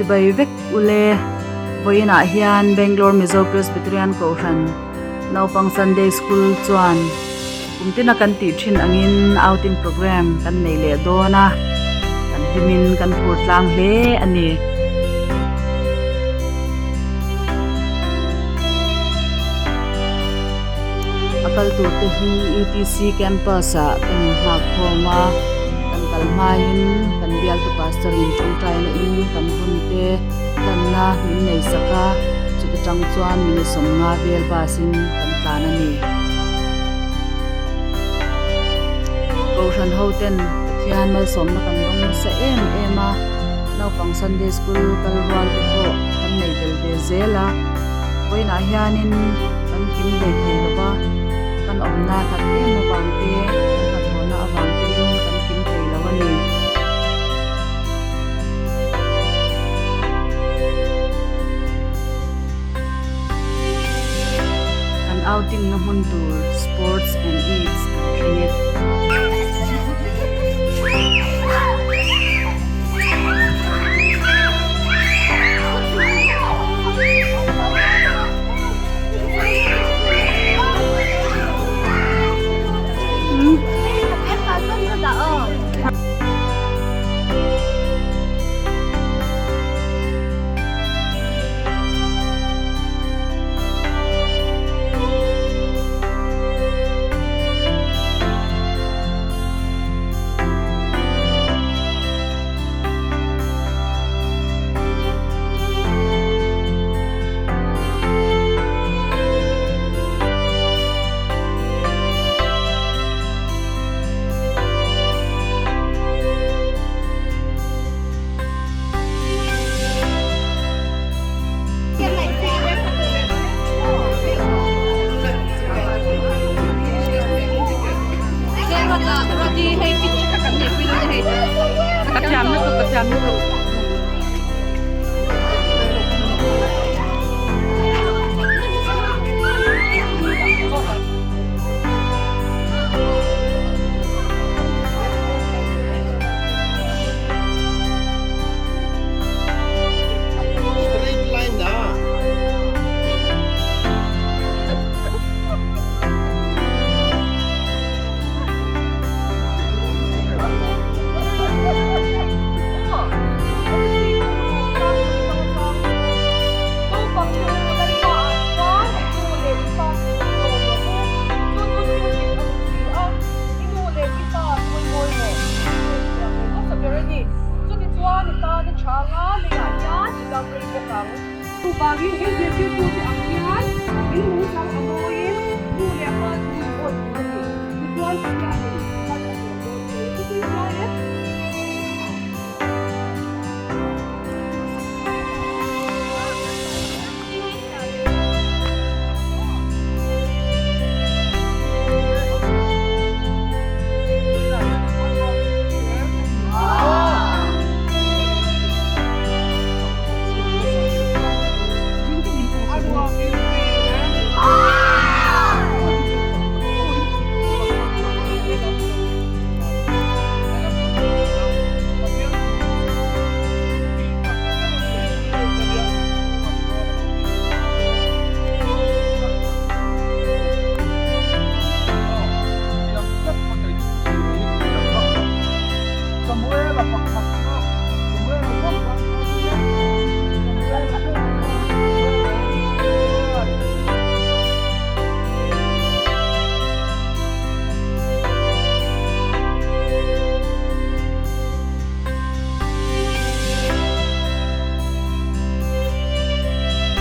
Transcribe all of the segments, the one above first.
Chibai vek ule vawiinah hian Bangalore Mizo Presbyterian Kohhran naupang Sunday School chuan kum tina kan tih thin angin outing programme kan nei leh dawn a, kan hlimin kan phur tlang hle a ni. A kal tur te hi UTC campus ah kan inhngak khawm a, kan kal hmain kan bialtu pastor in tawngtaina in kan hun te hlanna min nei sak a, chuta tang chuan minute 50 vel bus in kan tlan a ni. Kohhran ho ten Pathian malsawmna kan dawng nasa em em a, naupang Sunday school kal rual te pawh kan nei bel ve zel a. Vawiinah hianin kan kim hlei thei lo va, kan awmna hlat em avang te, kan hnathawhna avang tein kan kim thei lo a ni. Kan outing na hmun tur Sports and Eats kan thleng e.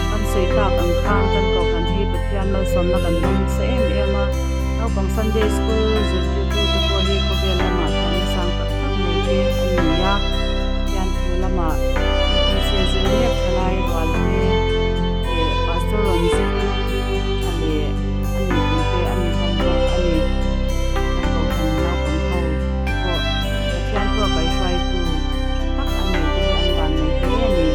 Kan sawi tak ang khan kan kohhran hi Pathian malsawmna kan dawng nasa em em a, naupang Sunday school zirtirtu te pawh hi khawvel lamah thiamna sang tak tak nei te an ni a, Pathian thu lamah UPC a zir mek thalai rual te leh Pastor rawn zir tha leh a nihpui te an ni hlawm bawk a ni. Kan kohhran naupang ho te pawh Pathian thu a kaihruaitu tha tak an nei te hi an van nei hle a ni.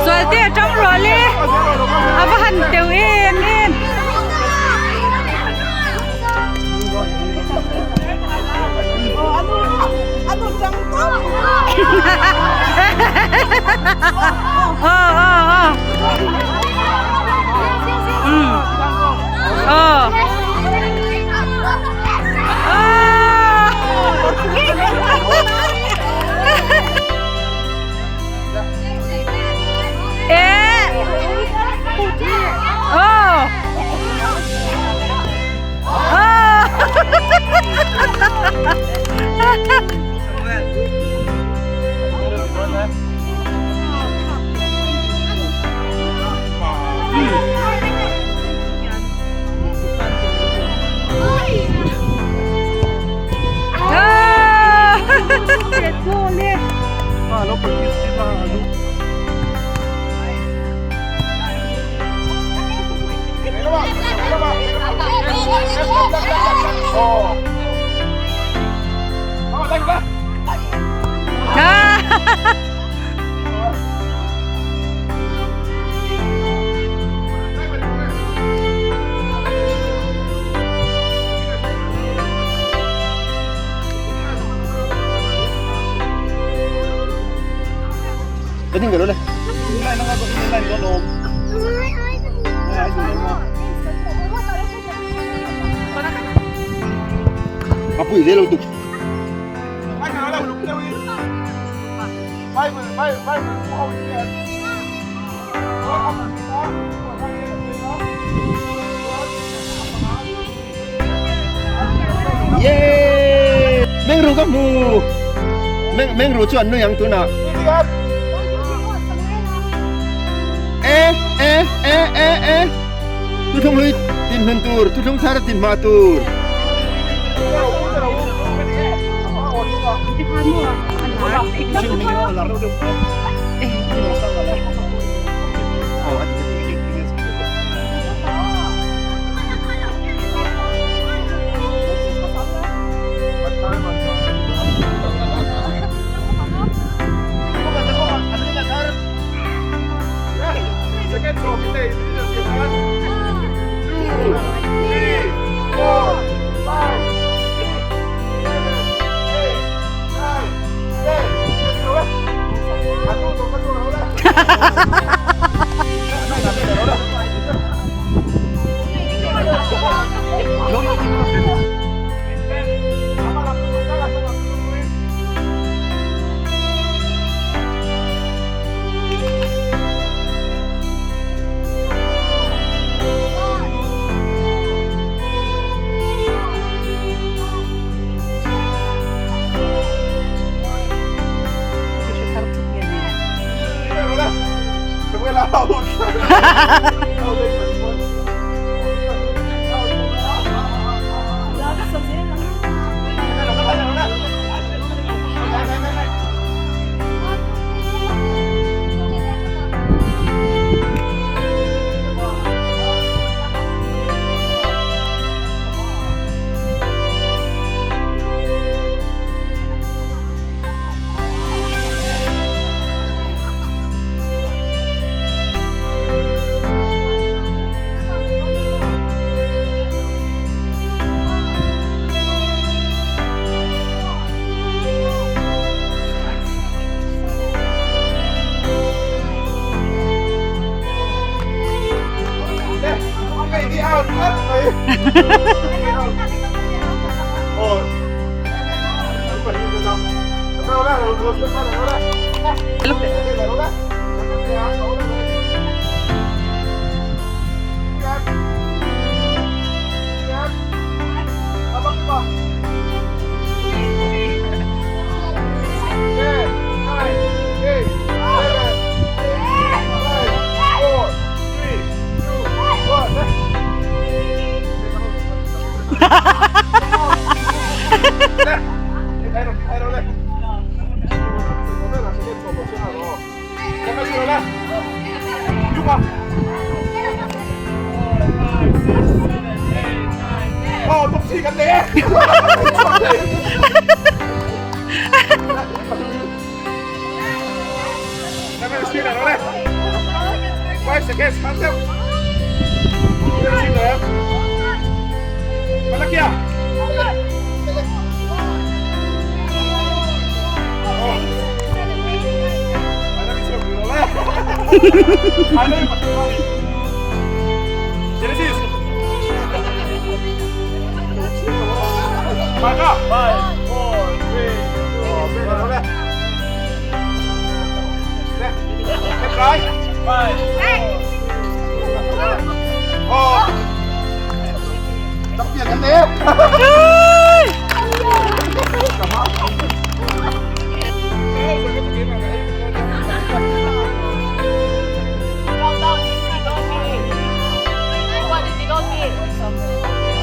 Zualte a tang rual e a va han teuh em em. Aw aw aw umm aw Yay! Mengru ka hmu! Meng mengru chu an nui ang tunah. E e e e e Thuthlung hlui tin hmun tur, thuthlung thar tin hma tur.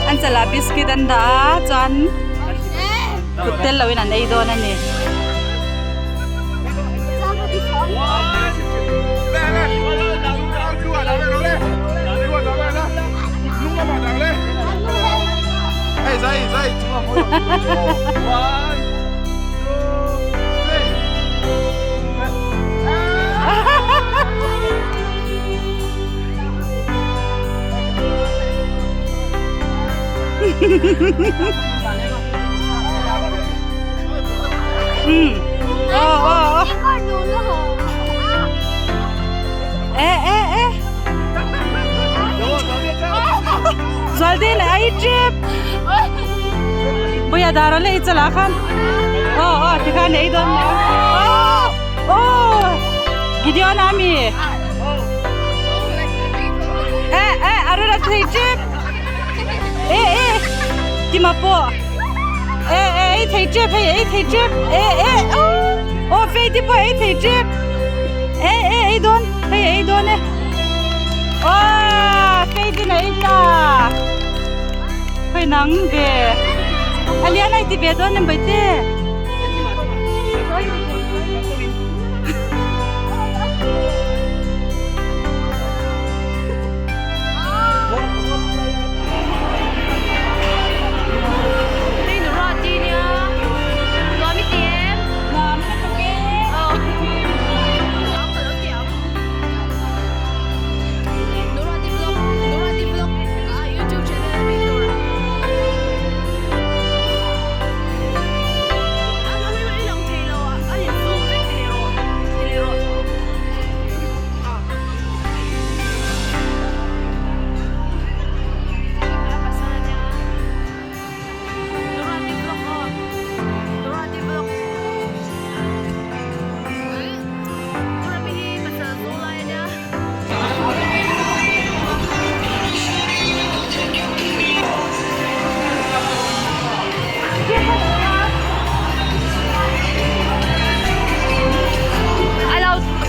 An chalah biscuit an dah a chuan kut tel loin an ei dawn a ni. Zualtin ai trip Bawia dar a lei chalah khan aw aw tikhan ei dawn aw aw Gideon ami eh eh arura thei trip eh eh tima pawh eh eh ei thei trip hei ei thei trip eh eh aw fei te pawh ei thei trip eh eh ei dawn hei ei dawn e aw fei te na ei ta khawi nang ve a lian a ti ve dawn em baite.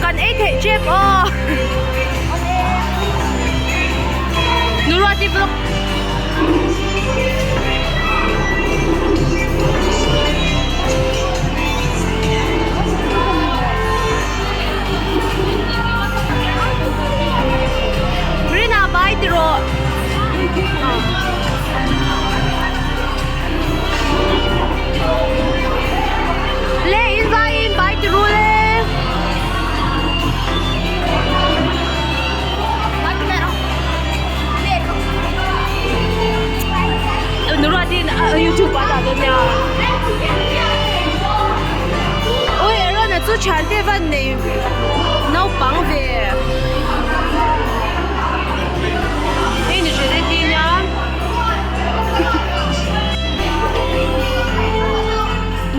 Kan ei theih tep aw Nuruati vlog Rina bai ti rawh Le in vai in bai ti ru le. Nuruatin YouTube a dah dawn nia. Ui Aaron a chu thian te van nei naupang ve. Hei ni hre te nia.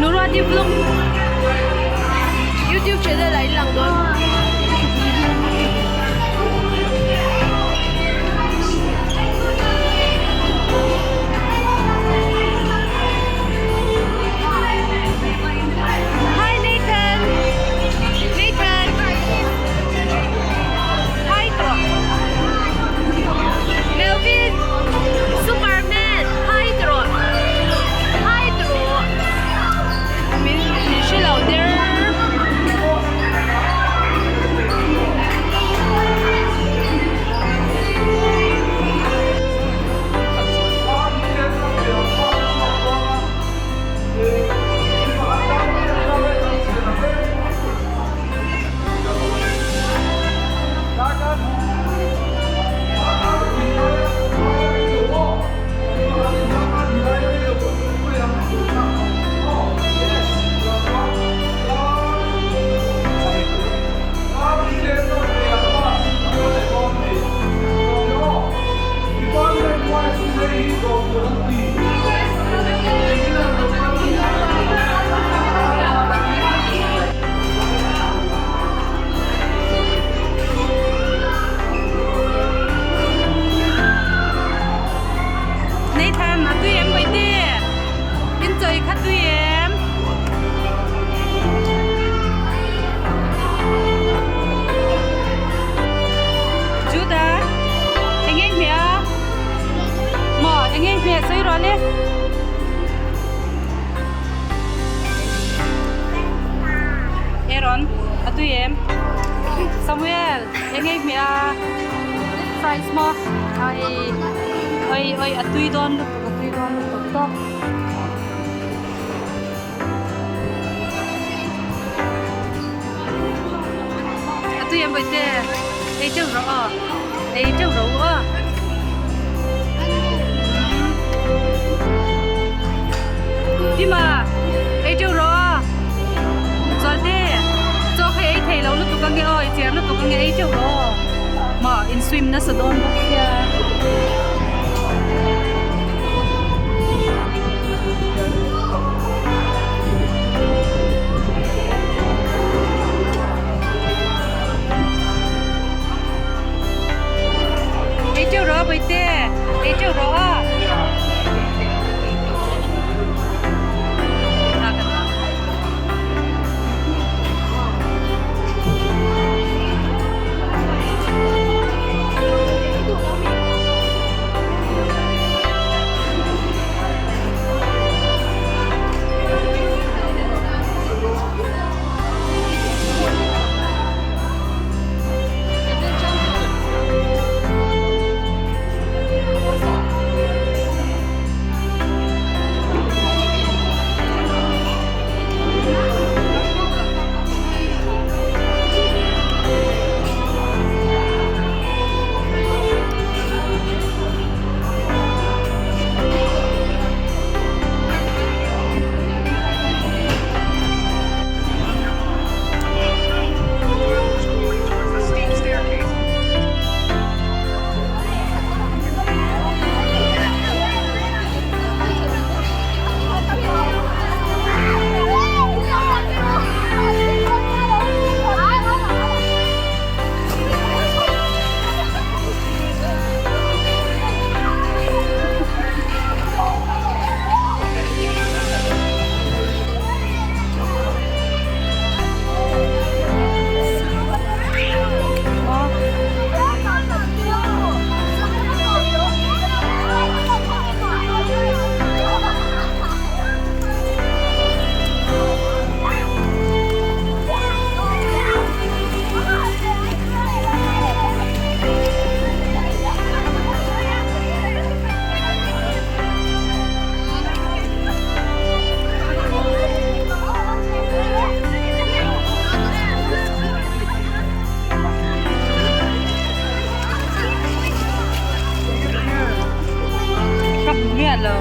Nuruati vlog YouTube channel ah in lang dawn. Hi Nathan. Nathan. Eng ei hmeh a fries maw ai oi oi a tui dawn lutuk a tui dawn lutuk tawp. A tui em bawihte ei teuh rawh aw ei teuh rawh u aw. Tima ei teuh rawh aw Chualte chaw kha ei thei lo lutuk ange aw i cher lutuk ange ei teuh rawh aw maw in swim nasa dawn bawk sia. Ei teuh rawh a bawihte ei teuh rawh a. Ka hmu miah lo.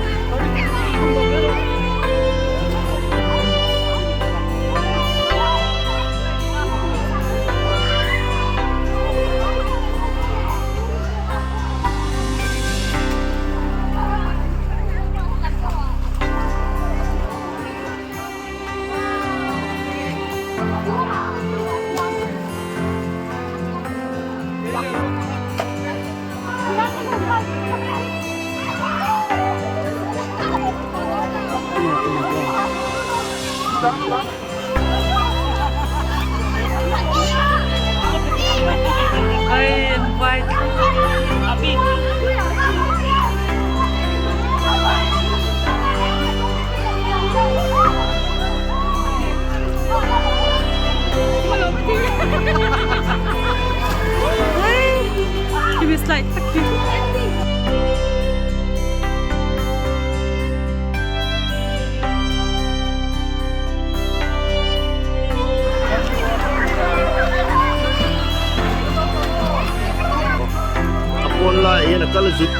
A pawn laiah hian a kal zut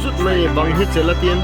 zut mai a ni bang hi chel a tin.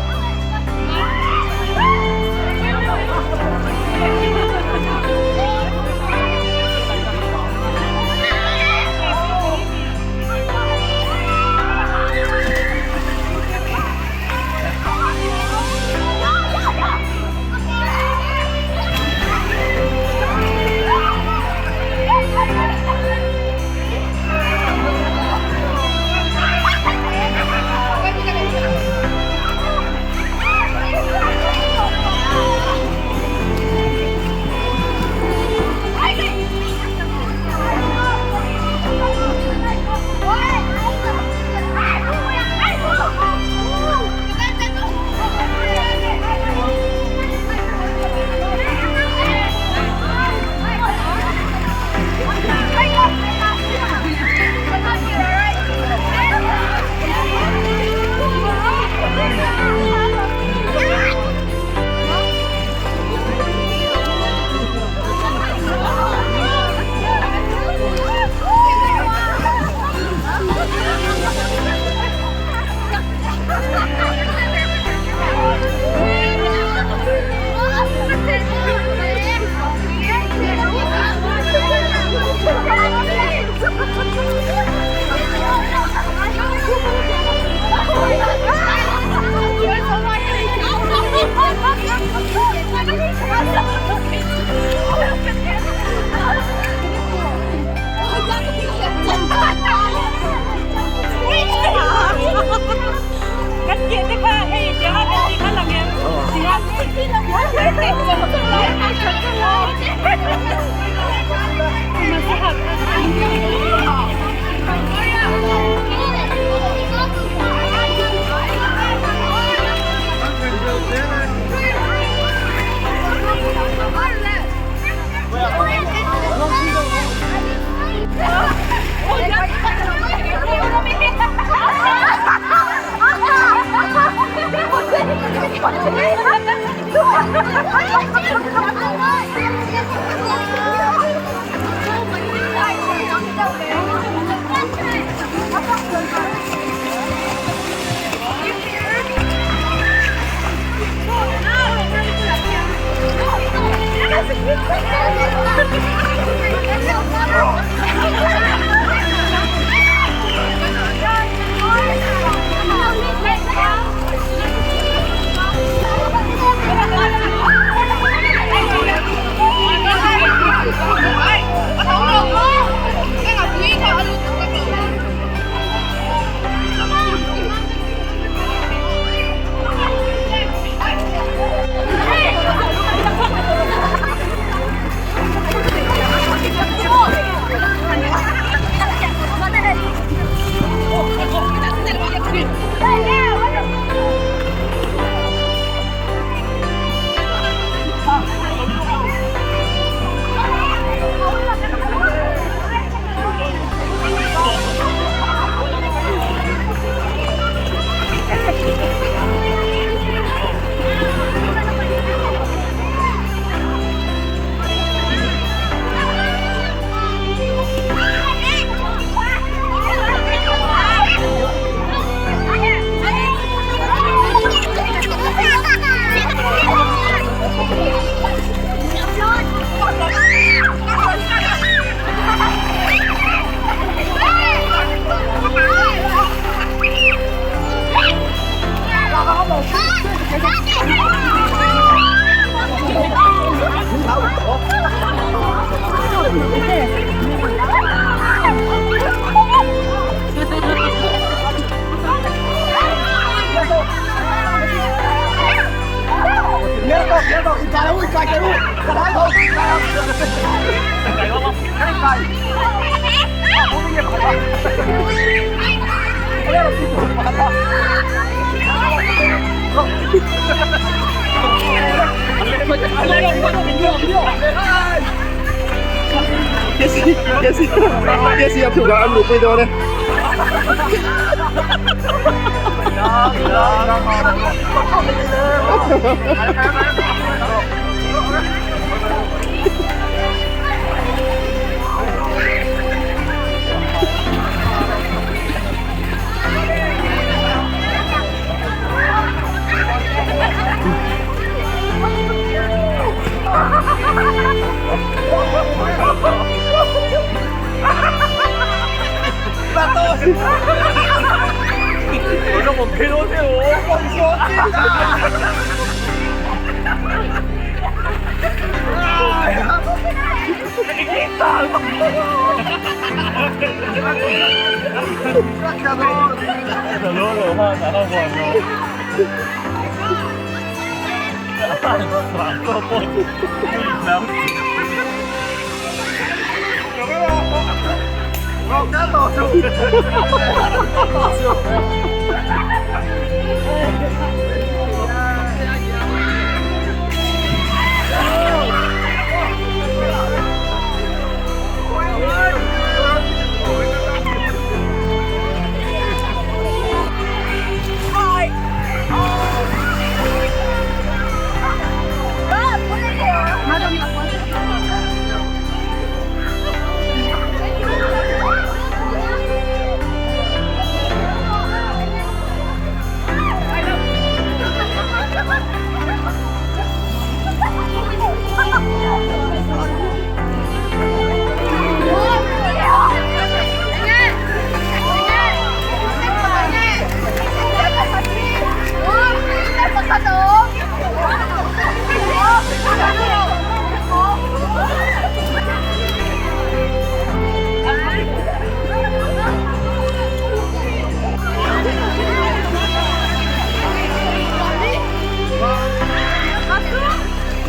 Jesse a thuka an luhpui dawn e.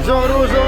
Zawh ru zawh.